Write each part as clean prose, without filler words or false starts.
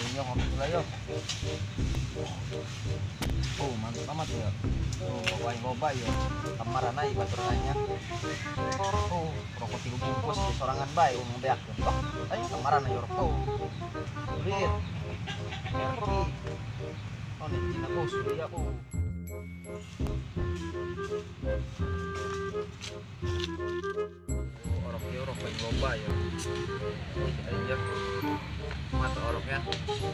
Ayo ngopi dulu ayo. Oh, mantap amat ya. Oh, bawain loba ya. Kamaran aja baturannya. Oh, rokok 3 bungkus di sorangan bae ngebeak. Oh, ayo kamaran ayo rokok. Duit. Erki. Oh, nih Cina bos, dia oh. Orok ya, rokok loba ya. Ayo. Mata oroknya.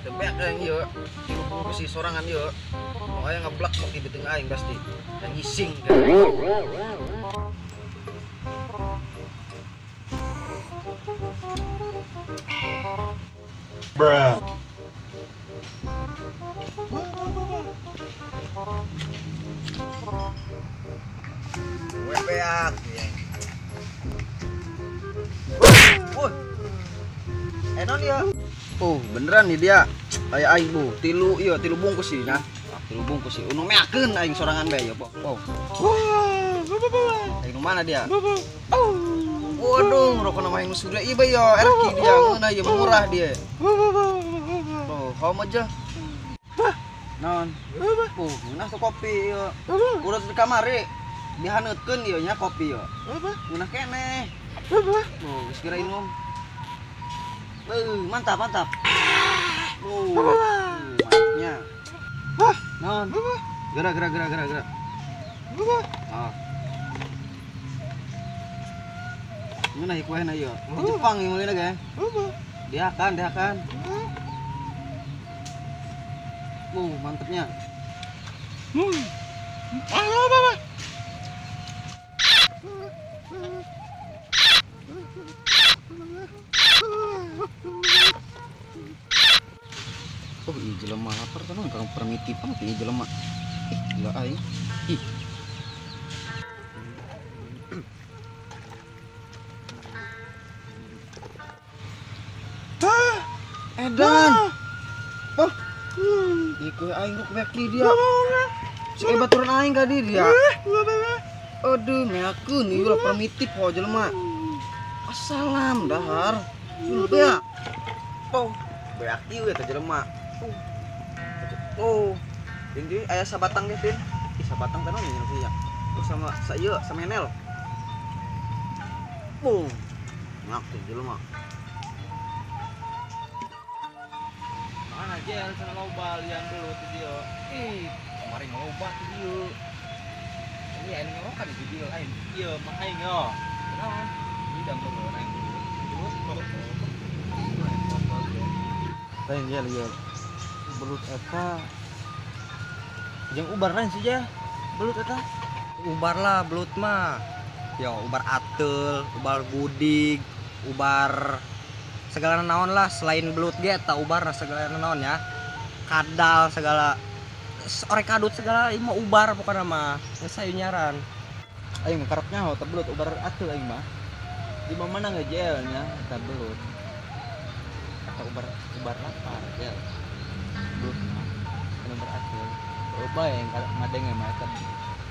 Tebeak yang ieu. 3 bungkus di sorangan ieu. Oh, aya ngeblak mau di beteng aing pasti. Dan ngising. Bruh. Webeak. Woi. Enon ya. Oh, beneran nih dia. Aya aing bu, tilu ieu, tilu bungkus sih nya. Tilu bungkus sih. Unu meakeun aing sorangan bae ya, po. Oh. Aing nu mana dia? Waduh, rokok nama aing nu sudah ieu bae ya, erki dia ngeunah ieu murah dia. Oh, how much? Naon? Oh, ngeunah tuh kopi ieu. Urut di kamari. Dihaneutkeun ieu nya kopi ieu. Ngeunah keneh. Oh, geus geura inum. Mantap, mantap. Oh, mantapnya. Naon? Gerak, gerak, gerak, gerak, gerak. Ah. Ngeunah ieu kuehna ieu. Di Jepang ieu meulina ge. Diakan, diakan. Mantapnya. Oh, iya jelema lapar tenan kalau primitif amat ieu jelema. Ih, gila aing. Ih. Ah, edan. Oh. Ieu aing rok beak di dia. Si baturan aing ka di dia. Aduh, meakeun ieu lah primitif ho jelema. Assalam dahar. Beak. Oh, beak ieu eta jelema. Oh, ini ayah sabatang deh, Tin. Ih, sabatang teh naon ya? Oh, sama sa ieu, samenel. Oh, ngaku jelema. Mana jel cenah loba lian belut di dieu. Ih, kemarin loba di dieu. Ini aing ngorokan di dieu aing. Ieu mah aing yo. Naon? Ini dampeng aing dulu. Terus Teh jel ieu. Belut eta jeung ubar lain sih ya. Belut eta. Ubar lah belut mah. Yo, ubar atel, ubar gudig, ubar segala naon lah selain belut ge eta ubar segala naon ya. Kadal segala orek kadut segala ieu mah ubar pokona mah. Geus sayu nyaran. Aing mah karep nyaho teh belut ubar atel aing mah. Di mana ngejel nya eta belut. Atau ubar ubar lapar jel. Belut mah anu ubar atel. Loba yang ngadenge mah eta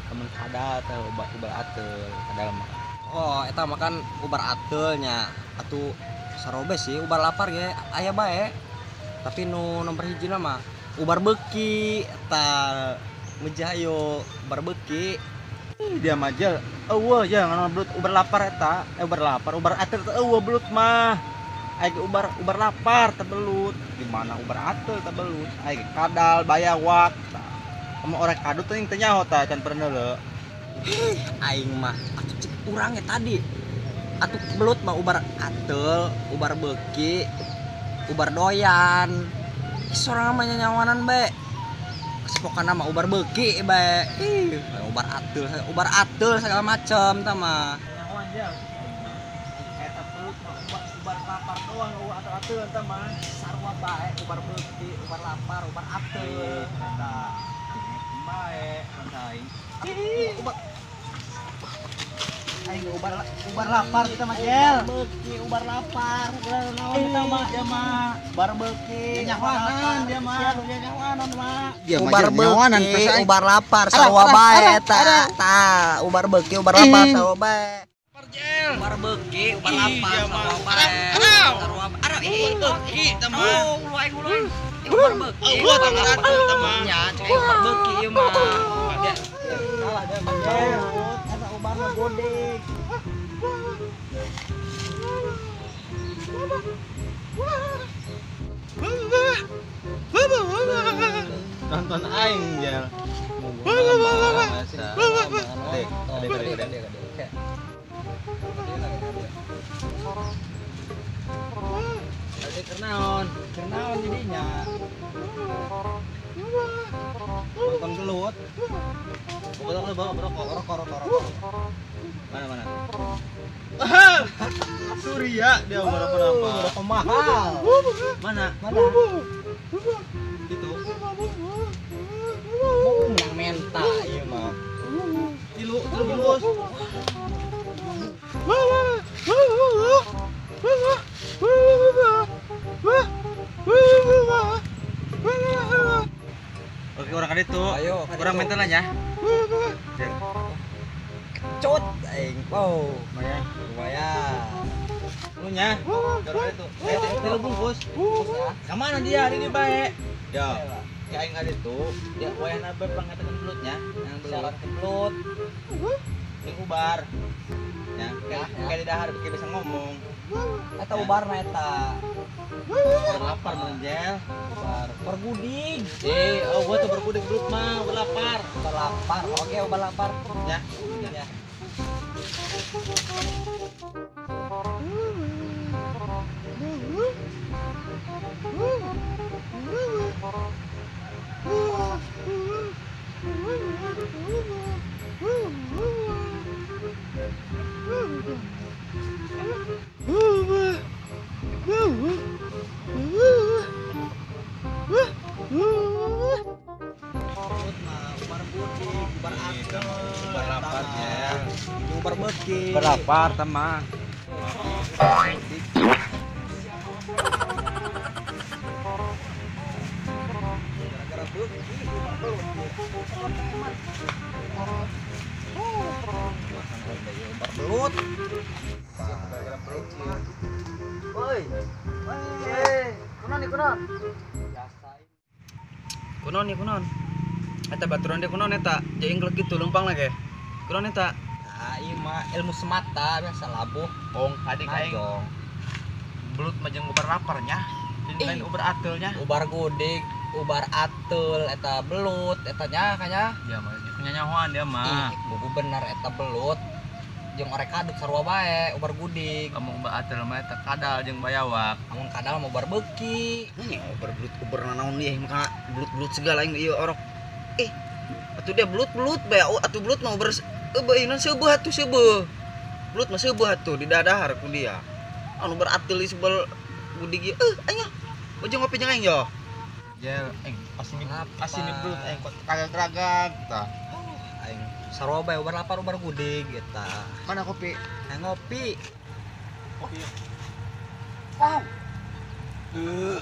temen kadal teh ubar ubar atel kadal mah. Oh, eta mah kan ubar atelnya atuh sarobe sih ubar lapar ge aya bae. Tapi nu nomor hiji mah ubar beuki eta mejayo ubar beuki. Dia mah jel eueuh je ngaran belut ubar lapar eta, ubar lapar, ubar atel teh eueuh belut mah. Aing ubar ubar lapar teh belut. Di mana ubar atel teh belut. Aing kadal bayawak. Sama orek kadut teh teu nyaho tah can pernah leu. Aing mah atuh cek urang tadi. Atuh belut mah ubar atel, ubar beuki, ubar doyan. Sorang mah nyanyawanan bae. Pokokna mah ubar beuki bae. Ih, ubar atel segala macem tah mah. Nyawan jauh. Eta belut mah ubar lapar doang, ubar atel-atel eta mah. Sarua bae ubar beuki, ubar lapar, ubar atel. Eta bae aing. Ubar aing ubar ubar lapar kita mah jel. Beuki ubar lapar, segala naon eta mah. Dia mah ubar beuki, nyawanan dia mah. Nyawanan mah. Ubar beuki, ubar lapar sarua bae eta. Tah, ubar beuki, ubar lapar sarua bae. Ubar beuki, ubar lapar sarua bae. Sarua. Arah, ih, beuki teh mah. Oh, lu aing, lu aing. Ubar beuki. Eueuh tanggal atuh eta mah. Nya, cek ubar beuki ieu mah. Salah dia mah. Eta ubarna godeg. Nonton aing jel. Ade kernaon, kernaon jadinya. Nonton gelut. Pokoknya bawa rokok, rokok, rokok, rokok. Mana mana? Surya dia mau rokok apa? Rokok mahal. Mana? Mana? Itu. Mau menang menta ieu mah. Tilu, tilu bungkus. Oke, orang kali itu. Ayo, orang mental aja. Kecut aing. Wow, lumayan. Lumayan. Lu nya. Orang itu. Tilu bungkus. Kemana dia hari ini baik? Ya. Ya aing kali itu, dia wayahna bae pangatakeun belutnya, yang belut ke belut. Jeung ubar. Ya, kayak di dahar bikin bisa ngomong. Eta ubarna eta. Berlapar menjel. Ubar bergudig. Oh gua tuh bergudig belut mah, berlapar. Berlapar. Oke, ubar lapar. Ya. Ya. Berlapar teman. Gara-gara beuki ubar belut. Gara-gara beuki. Woi. Kunon nih kunon. Kunon nih kunon. Eta baturan dia kunon eta. Jadi ingklek gitu lempang lagi. Kunon eta. Nah, ieu mah ilmu semata biasa labuh. Ong adik aing. Belut mah jeung ubar laparnya. Jeung lain ubar atelnya. Ubar godeg, ubar atel eta belut eta nya kanya. Ya mah nyanyahoan dia mah. Ih, buku bener eta belut. Jeung orek kaduk sarua bae ubar gudig. Kamu ubar atel mah eta kadal jeung bayawak. Amun kadal mah ubar beuki. Ini ubar belut ubar nanaon ieu mah belut-belut segala aing ieu orok. Atuh dia belut-belut bae atuh belut mah ubar eueuh ieu seubeuh atuh seubeuh. Belut mah seubeuh atuh di dadahar ku dia. Anu beratil di sebel gudig ieu. Aing ujung ngopi jeung aing yo. Jel, aing asin belut aing kok kagak-kagak tah. Aing sarua bae ubar lapar ubar gudig eta. Mana kopi? Aing ngopi. Kopi. Wow. Itu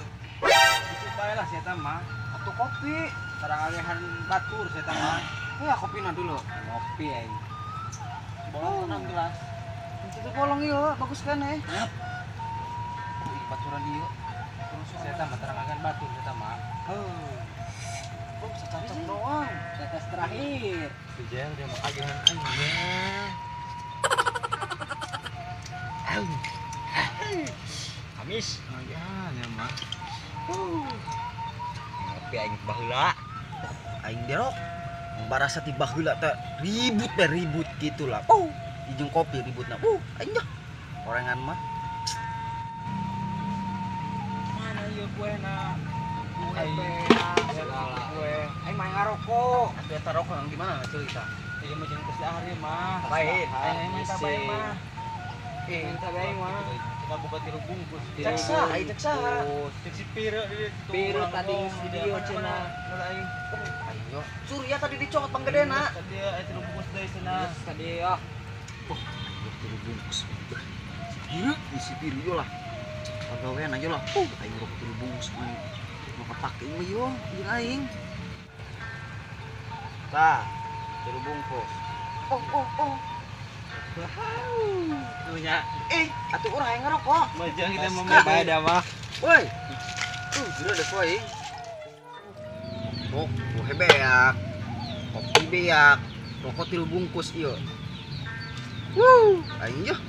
bae lah si eta mah. Atuh kopi. Sarangalehan batur si eta mah. Ya kopina dulu. Ngopi aing. Bolong tenang gelas. Itu bolong ieu, bagus kan eh. Baturan ieu. Terus si eta mah tarangagan batur si eta mah. Heuh. Oh, secacap doang. Tetes terakhir. Si Jel dia mah kagehan aing ya. Kamis. Kagehan ya mah. Ngopi aing baheula. Aing derok. Barasa ti baheula teh ribut deh ribut gitulah. Oh, ijung kopi ributna. Aing dah. Orengan mah. Mana ieu kuena? Kue kue. Aing mah ngarokok. Atuh eta rokok nang di mana cerita? Ieu mah jeung geus dahar ieu mah. Baik, aing minta bae mah. Minta bae mah. Kita buka tilu bungkus. Cek saha, cek saha. Cek si pire di ditu. Pire tadi video cenah. Aing. Ayo. Surya tadi dicokot panggedena. Tadi aya tilu bungkus deui cenah. Tadi ah. Oh, tilu bungkus. Si pire, si pire yo lah. Pagawean aja lah. Aing rokok tilu bungkus mah. Mau kepake mah yo jeung aing. Tah, tilu bungkus. Oh. Wow. Nya. Atuh urang hayang ngerokok. Majang kita mau bae dah mah. Woi. Tuh, jero deh aing. Rok, buhe beak. Kopi beak. Rokok 3 bungkus ieu. Wuh, aing yeuh.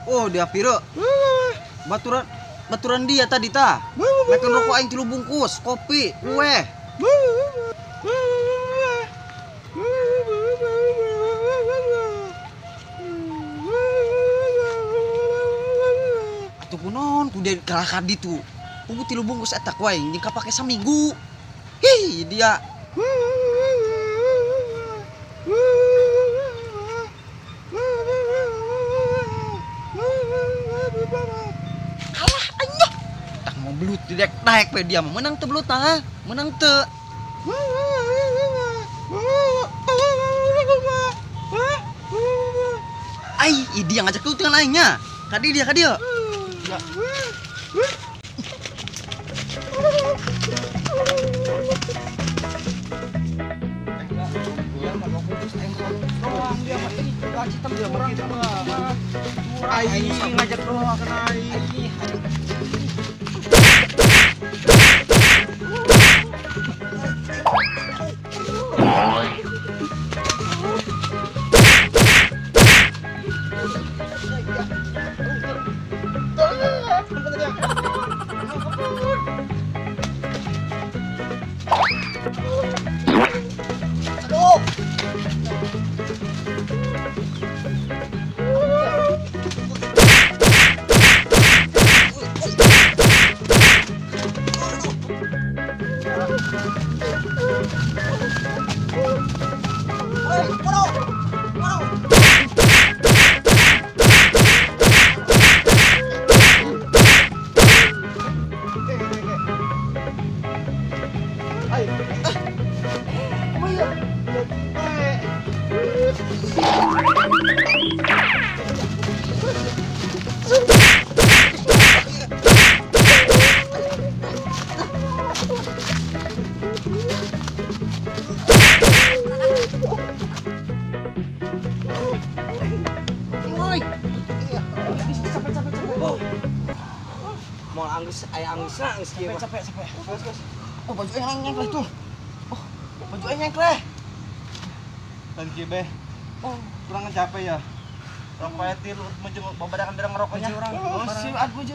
Oh, dia piro. Baturan dia tadi ta. Makan rokok aing 3 bungkus, kopi, kue. Atuh kunaon ku dia kalah ka ditu. Pugu 3 bungkus eta ku aing jeung kapake saminggu. Hi, dia. Alah anjing. Tak mau belut direk naik pe dia menang teu belut tah, menang teu. Ai, dia ngajak belut dengan aingnya. Kadi dia, kadi dia. Ya. Aing ngajak doang kena aing. Mau anggus, aya anggus lah, anggus kieu mah. Capek. Oh, baju aing nyengkleh tuh. Oh, baju aing nyengkleh. Lan kieu beh. Oh, kurang capek ya. Rokok tilu maju babadakan berang rokoknya. Oh, si ad baju.